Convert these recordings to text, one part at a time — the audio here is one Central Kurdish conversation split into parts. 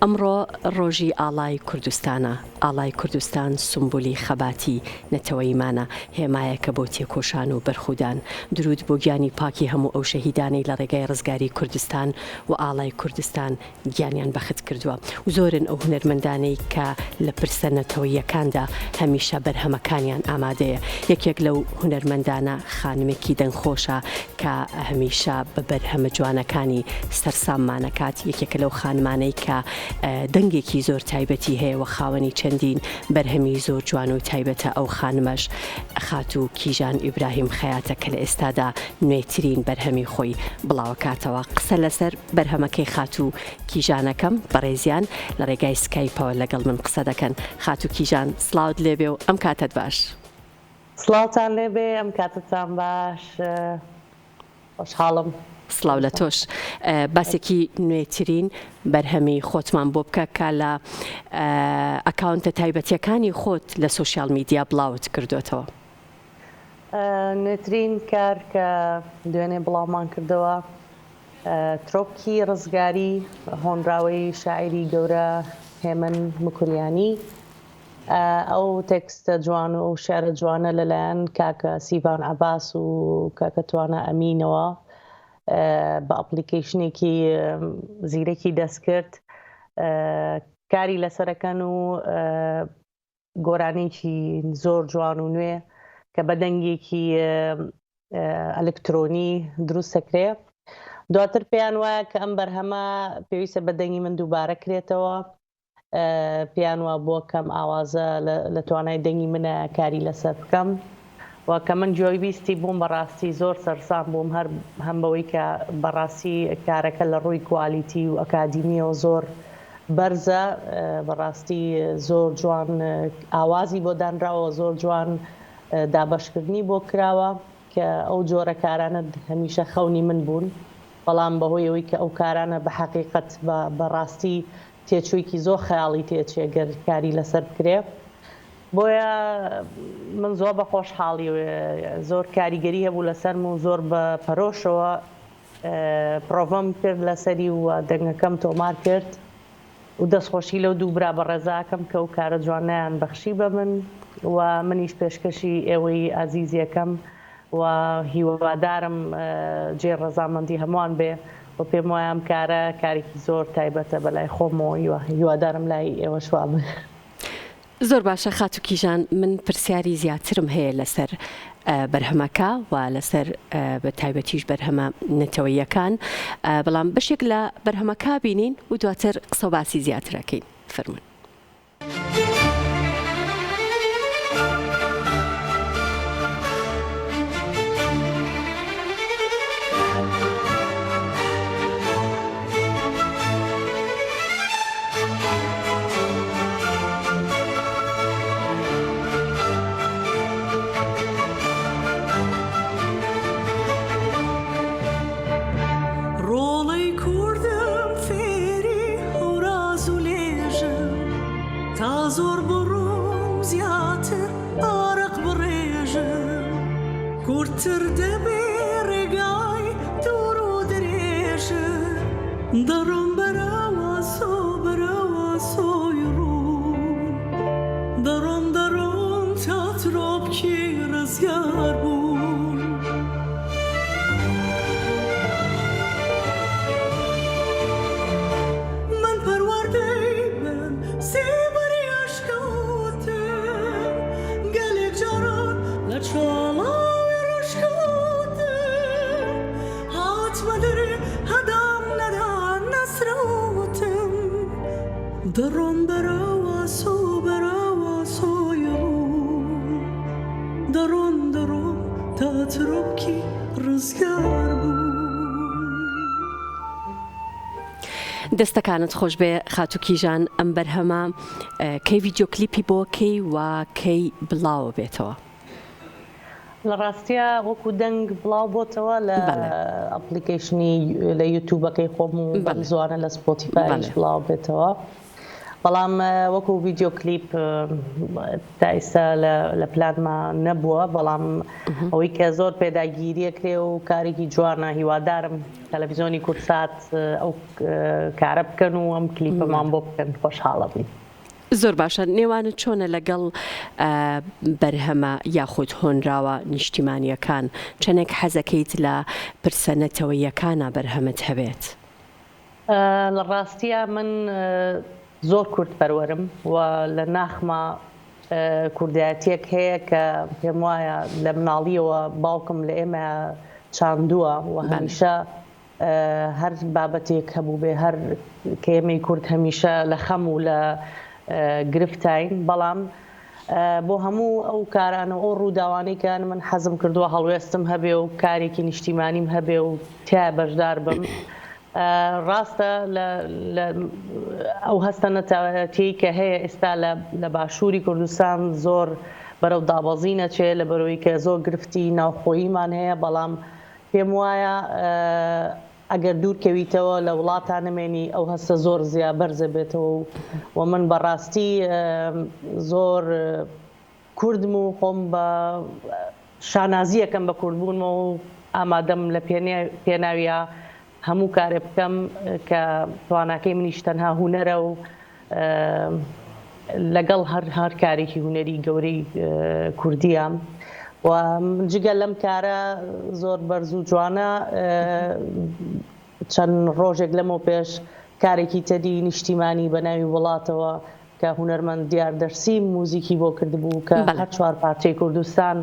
ئەمڕۆ ڕۆژی ئاڵای کوردستانە، ئاڵای کوردستان سومبولی خەباتی نەتەوەییمانە، هێمایەکە بۆ تێکۆشان و بەرخودان. دروود بۆ گیانی پاکی هەموو ئەو شەهیدانەی لە ڕێگای ڕزگاری کوردستان و ئاڵای کوردستان گیانیان بەخت کردووە. زۆرن ئەو هونەرمەندانەی کە لە پرسە نەتەوەییەکاندا هەمیشە بەرهەمەکانیان ئامادەیە. یەکێک لەو هونەرمەندانە خانمێکی دەنگخۆشە کە هەمیشە بە بەرهەمە جوانەکانی سەرساممان ئەکات، یەکێکە لەو خانمانەی کە دەنگێکی زۆر تایبەتی هەیە و خاوەنی چەندین بەرهەمی زۆر جوان و تایبەتە، ئەو خانمەش خاتوو کیژان ئیبراهیم خەیاتە کە لە ئێستادا نوێترین بەرهەمی خۆی بڵاوەکاتەوە. قسە لەسەر بەرهەمەکەی خاتوو کیژانەکەم بەڕێزیان لە ڕێگای سکایپەوە لەگەڵ من قسە دەکەن. خاتوو کیژان سڵاوت لێبێ و ئەم کاتەت باش. سڵاوتان لێبێ ئەم کاتەتان باش خۆشحاڵم. سڵاو لە تۆش. باسێکی نوێترین بەرهەمی خۆتمان بۆ بکە کە لە ئەکاونتە تایبەتیەکانی خۆت لە سۆشیال میدیا بڵاوت کردۆتەوە. نوێترین کار کە دوێنێ بڵاومان کردەوە ترۆپکی ڕزگاری هۆنراوەی شاعیری گەورە هێمن موکریانی ئەو تێکستە جوان و ئەو شعرە جوانە لەلایەن کاکە سیڤان عەباس و کاکە توانا ئەمینەوە بە ئەپلیکەیشنێکی زیرەکی دەستکرد کاری لەسەرەکەن و گۆرانێکی زۆر جوان و نوێ کە بە دەنگێکی ئەلکترۆنی دروست دەکرێ دواتر پێیان وایە کە ئەم بەرهەمە پێویستە بە دەنگی من دووبارە کرێتەوە پێیان وابووە کەم ئاوازە لە توانای دەنگی منە کاری لەسەر بکەم و کە من گوێویستی بووم بەڕاستی زۆر سەرسام بووم هەر هەم بەوەی کە بەڕاستی کارەکە لە ڕووی کوالیتی و ئەکادیمیەوە زۆر بەرزە بەڕاستی زۆر جوان ئاوازی بۆ دانراوە زۆر جوان دابەشکردنی بۆ کراوە کە ئەو جۆرە کارانە هەمیشە خەونی من بوون بەڵام بەهۆی ئەوەی کە ئەو کارانە بە حەقیقەت بە ڕاستی تێچوویکی زۆر خەیاڵی تێچێ گەر کاری لەسەر بکرێ بۆیە من زۆر بە خۆشحاڵی زۆر کاریگەری هەبوو لەسەرم و زۆر بە پەرۆشەوە پرۆڤەم کرد لەسەری و دەنگەکەم تۆمار کرد و دەستخۆشی لەو دوو برا بەڕێزاکەم کە ئەو کارە جوانەیان بەخشی بە من و منیش پێشکەشی ئێوەی ئازیزیەکەم و هیوادارم جێی ڕەزامەندی هەمووان بێ و پێم وایە ئەم کارە کارێکی زۆر تایبەتە بەلای خۆمەوە هیوادارم لای ئێوەش وابێ. زۆر باشە خاتوو کیژان من پرسیاری زیاترم هەیە لەسەر بەرهەمەکە و لەسەر بە تایبەتیش بەرهەمە نەتەوەییەکان بەڵام بەشێک لە بەرهەمەکە بینین و دواتر قسە و باسی زیاترەکەین فەرموون. ڕۆڵەی کوردم فێری هەوراز و لێژم تا زۆر بڕۆم زیاتر ئارەق بڕێژم کورتتر دەبێ ڕێگای دوور و درێژم دەڕۆم بەرەو ئاسۆ بەرەو ئاسۆی ڕوون دەڕۆم دەڕۆم تا ترۆپکی ڕزگار بوون. من پەروەردەی بن سێبەری ئەشکەوتم گەلێک جاران لە چاڵاوی ڕەشکەوتم هاتمە دەرێ هەدام نەدا نەسرەوتم دەڕۆم بەرەو ئاسۆ بەرەو ئاسۆی ڕوون دەڕۆم دەڕۆم تا ترۆپکی ڕزگار بوون. دەستەکانت خۆشبێ خاتوو کیژان ئەم بەرهەمە کەی ڤیدیۆ کلیپی بۆ کەی و کەی بڵاوە بێتەوە؟ لە ڕاستیا وەکو دەنگ بڵاو بۆتەوە لە ئەپلیکەیشنی لە یوتوبەکەی خۆم و بەم زوانە لە سپۆتیفایش بڵاو بێتەوە. بەڵام وەکو ڤیدیۆ کلیپ تا ئیستا لە پلانما نەبووە بەڵام ئەوەی کە زۆر پێداگیریە کرێ و کارێکی جوانە هیوادارم تەلەڤیزیۆنی کوردسات ئەو کارە بکەن و ئەم کلیپەمان بۆ بکەن خۆشحاڵە بین. زۆر باشە نێوانت چۆنە لەگەڵ بەرهەمە یاخود هۆنراوە نیشتیمانیەکان چەنێک حەزەکەیت لە پرسە نەتەوەییەکانا بەرهەمت هەبێت؟ لە ڕاستیا من زۆر کورد پەروەرم و لە ناخما کوردایەتیەک هەیە کە پێم وایە لە مناڵیەوە باوکم لە ئێمە چاندووە و هەمیشە هەر بابەتێک هەبووبێ هەر کە ئێمەی کورد هەمیشە لە خەم و لە گرفتاین بەڵام بۆ هەموو ئەو کارانە و ئەو ڕووداوانەی کە من حەزم کردووە هەڵوێستم هەبێ و کارێکی نیشتیمانیم هەبێ و تیا بەشدار بم ڕاستە لە ئەو هەستە نەتەوایەتیەی کە هەیە ئێستا لە باشووری کوردستان زۆر بەرەو دابەزین ئەچێ لە بەرەوەی کە زۆر گرفتی ناوخۆییمان هەیە بەڵام پێم وایە ئەگەر دوور کەویتەوە لە وڵاتا نەمێنی ئەو هەستە زۆر زیا بەرزە بێتەوە و و من بەڕاستی زۆر کوردم و خۆم بە شانازیەکەم بە کوردبوونمەوە و ئامادەم لە پێناویا هەموو کارێ بکەم کە تواناکەی منیش تەنها هونەرە و لەگەڵ هەر هەر کارێکی هونەری گەورەی کوردیە و جگە لەم کارە زۆر بەرز و جوانە چەند ڕۆژێک لەمەو پێش کارێکی تری نیشتیمانی بە ناوی وڵاتەوە کە هونەرمەند دیار دەرسیم موزیکی بۆ کردبوو کە هەر چوار پارچەی کوردستان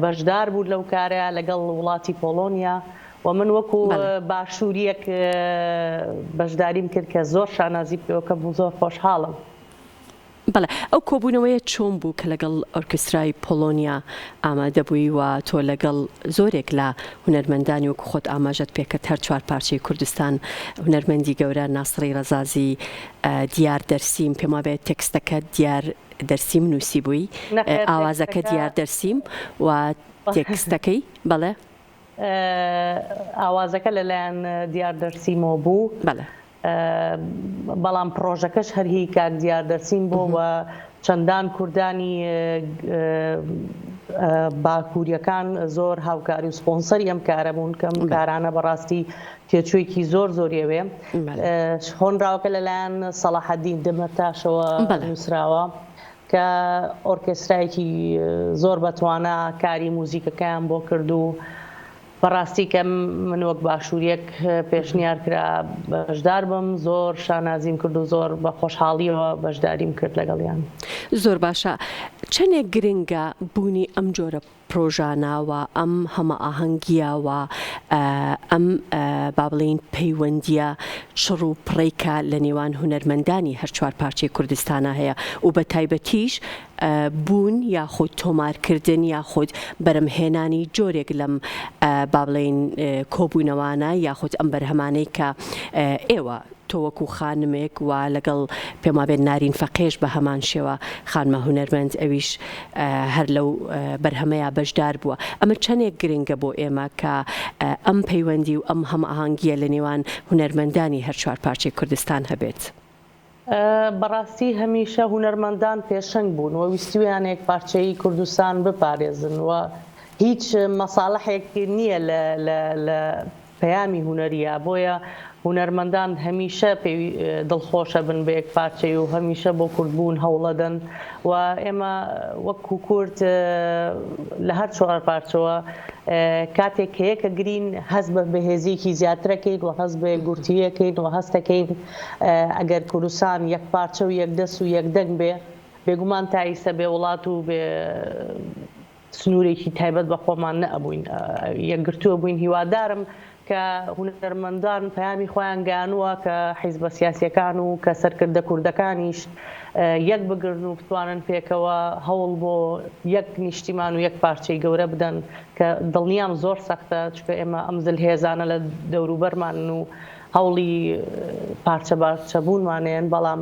بەشدار بوو لەو کارە لەگەڵ وڵاتی پۆڵۆنیا و من وەکو باشووریەک بەشداریم کرد کە زۆر شانازی پێوەکەم و زۆر خۆشحاڵم. بەڵێ، ئەو کۆبوونەوەیە چۆن بوو کە لەگەڵ ئۆرکسترای پۆڵۆنیا ئامادە بووی و تۆ لەگەڵ زۆرێک لە هونەرمەندانی وەکو خۆت ئاماژەت پێکرد هەر چوار پارچەی کوردستان هونەرمەندی گەورە ناسڕی ڕەزازی دیار دەرسیم پێم وابێ تێکستەکە دیار دەرسیم نووسیبووی نەخێر ئاوازەکە تێکستەکە دیار دەرسیم و تێکستەکەی بەڵێ. ئاوازەکە لەلایەن دیار دەرسیمەوە بوو. بەڵێ. بەڵام پڕۆژەکەش هەر هی کاک دیار دەرسیم بوو و چەندان کوردانی باکووریەکان زۆر هاوکاری و سپۆنسەری ئەم کارە بوون کە ئەم کارانە بەڕاستی تێچوویەکی زۆر زۆری ئەوێ. هۆنراوەکە لەلایەن سەڵاحەدین دەمەرتاشەوە نووسراوە کە ئۆرکێسترایەکی زۆر بەتوانا کاری موزیکەکەیان بۆ کرد و بەڕاستی کە من وەک باشووریەک پێشنیار کرا بەشدار بم زۆر شانازیم کرد و زۆر بە خۆشحاڵیەوە بەشداریم کرد لەگەڵیان. زۆر باشە چەنێک گرنگە بوونی ئەم جۆرە پرۆژانە و ئەم هەمەئاهەنگیە و ئەم با بڵێین پەیوەندیە چڕ و پڕەی کە لە نێوان هونەرمەندانی هەر چوار پارچەی کوردستانا هەیە و بە تایبەتیش بوون یاخود تۆمارکردن یاخود بەرەمهێنانی جۆرێک لەم با بڵێین کۆبوونەوانە یاخود ئەم بەرهەمانەی کە ئێوە تۆ وەکو خانمێک و لەگەڵ پێم وابێت نارین فەقێش بە هەمان شێوە خانمە هونەرمەند ئەویش هەر لەو بەرهەمەیا بەشدار بووە ئەمە چەندێک گرنگە بۆ ئێمە کە ئەم پەیوەندی و ئەم هەمئاهەنگیە لە نێوان هونەرمەندانی هەر چوار پارچەی کوردستان هەبێت؟ بەڕاستی هەمیشە هونەرمەندان پێشەنگ بوون و ویستویانە یەکپارچەیی کوردستان بپارێزن و هیچ مەساڵحێک نییە لە لە لە پەیامی هونەریە بۆیە هونەرمەندان هەمیشە پێوی دڵخۆشە بن بە یەکپارچەیی و هەمیشە بۆ کوردبوون هەوڵەدەن و ئێمە وەکو کورد لە هەر چوارپارچەوە کاتێک کە یەکەگرین هەست بە بەهێزیەکی زیاترەکەین و هەست بە یەکگرتوویەکەین و هەستەکەین ئەگەر کوردستان یەک پارچە و یەک دەست و یەک دەنگ بێ بێگومان تا ئیسە بێ وڵات و بێ سنوورێکی تایبەت بە خۆمان نەئەبووین یەکگرتووە بووین هیوادارم کە هونەرمەندان پەیامی خۆیان گەیانووە کە حیزبە سیاسیەکان و کە سەرکردە کوردەکانیش یەک بگرن و بتوانن پێکەوە هەوڵ بۆ یەک نیشتیمان و یەک پارچەی گەورە بدەن کە دڵنیام زۆر سەختە چونکە ئێمە ئەم زلهێزانە لە دەوروبەرمانن و هەوڵی پارچە بارچە بوونمانەیەن بەڵام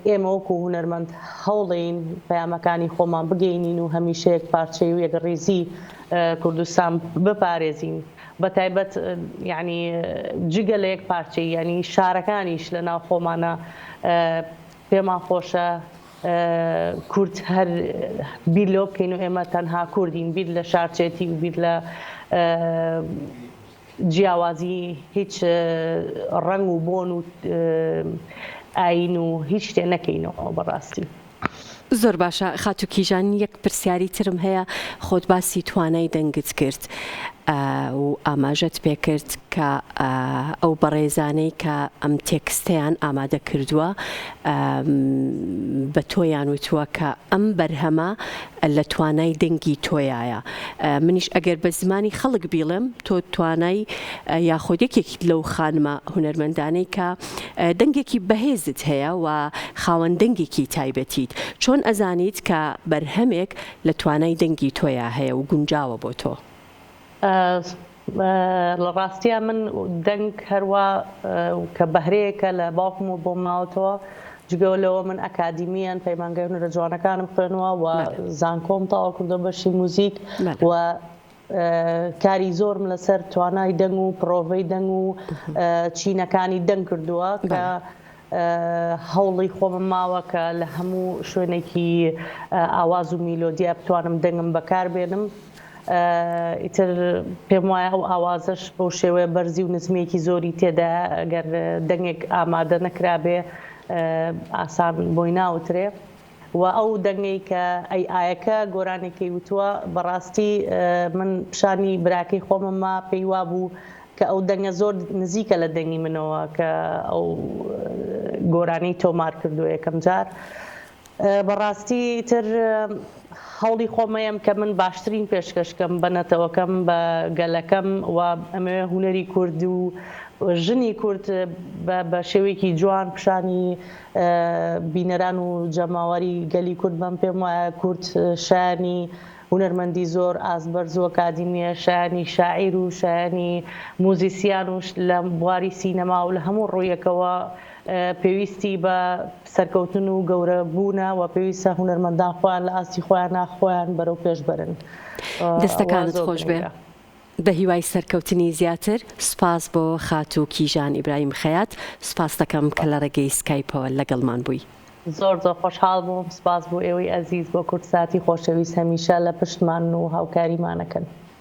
ئێمە وەکو هونەرمەند هەوڵین پەیامەکانی خۆمان بگەینین و هەمیشە یەک پارچەی و یەکڕیزی کوردستان بپارێزین بە تایبەت یعنی جگە لە یەک پارچەی یعنی شارەکانیش لە ناو خۆمانە. پێمان خۆشە کورد هەر بیر لەوە بکەین و ئێمە تەنها کوردین بیر لە شارچێتی و بیر لە جیاوازی هیچ ڕەنگ و بۆن و ئاین و هیچ شتێ نەکەینەوە بەڕاستی. زۆر باشە خاتوو کیژان یەک پرسیاری ترم هەیە خۆت باسی توانای دەنگت کرد و ئاماژەت پێکرد کە ئەو بەڕێزانەی کە ئەم تێکستەیان ئامادە کردووە بە تۆیان وتووە کە ئەم بەرهەمە لە توانای دەنگی تۆیایە منیش ئەگەر بە زمانی خەڵک بیڵێم تۆ توانای یاخود یەکێکیت لەو خانمە هونەرمەندانەی کە دەنگێکی بەهێزت هەیە و خاوەن دەنگێکی تایبەتیت چۆن ئەزانیت کە بەرهەمێک لە توانای دەنگی تۆیا هەیە و گونجاوە بۆ تۆ؟ لە ڕاستیا من دەنگ هەروا کە بەهرەیەکە لە باوکمەوە بۆم ماوەتەوە جگە لەوە من ئەکادیمیەن پەیمانگای هونەرە جوانەکانم خوێنوە و زانکۆم تەواو کردوە بەشی موزیک و کاری زۆرم لەسەر توانای دەنگ و پرۆڤەی دەنگ و چینەکانی دەنگ کردووە کە هەوڵی خۆمم ماوە کە لە هەموو شوێنێکی ئاواز و میلۆدیا بتوانم دەنگم بەکار بێنم ئیتر پێم وایە ئەو ئاوازەش بەو شێوەیە بەرزی و نزمیەکی زۆری تێدا گەر دەنگێک ئامادە نەکرابێ ئاسان بۆی ناوترێ و ئەو دەنگەی کە ئەی ئایەکە گۆرانێکەی وتووە بەڕاستی من پیشانی براکەی خۆمم ما پێی وابوو کە ئەو دەنگە زۆر نزیکە لە دەنگی منەوە کە ئەو گۆرانی تۆمار کردووە یەکەم جار بەڕاستی تر هەوڵی خۆمەیەم کە من باشترین پێشکەشکەم بە نەتەوەکەم بە گەلەکەم و ئەمەوێ هوەری کورد و ژنی کورد بە شێوەیەکی جوان پیشانی بینەران و جەماوەری گەلی کورد بەم پێم وایە کورد شایانی هونەرمەندی زۆر ئاست بەرز و ئەکادیمیە شایانی شاعیر و شایانی موزیسیان و لە بواری سینەما و لە هەموو ڕوویەکەوە پێویستی بە سەرکەوتن و گەورە بوونە و پێویستە هونەرمەندان خۆیان لە ئاستی خۆیانا خۆیان بەرەو پێش بەرن وا دەستەکانت زۆر خۆش بێ گرنگە. بە هیوای سەرکەوتنی زیاتر سوپاس بۆ خاتوو کیژان ئیبراهیم خەیات سوپاست دەکەم کە لە ڕێگەی سکایپەوە لەگەڵمان بووی. زۆر زۆر خۆشحاڵ بووم سوپاس بۆ ئێوەی ئەزیز بۆ کوردساتی خۆشەویست هەمیشە لە پشتمانن و هاوکاریمانەکەن.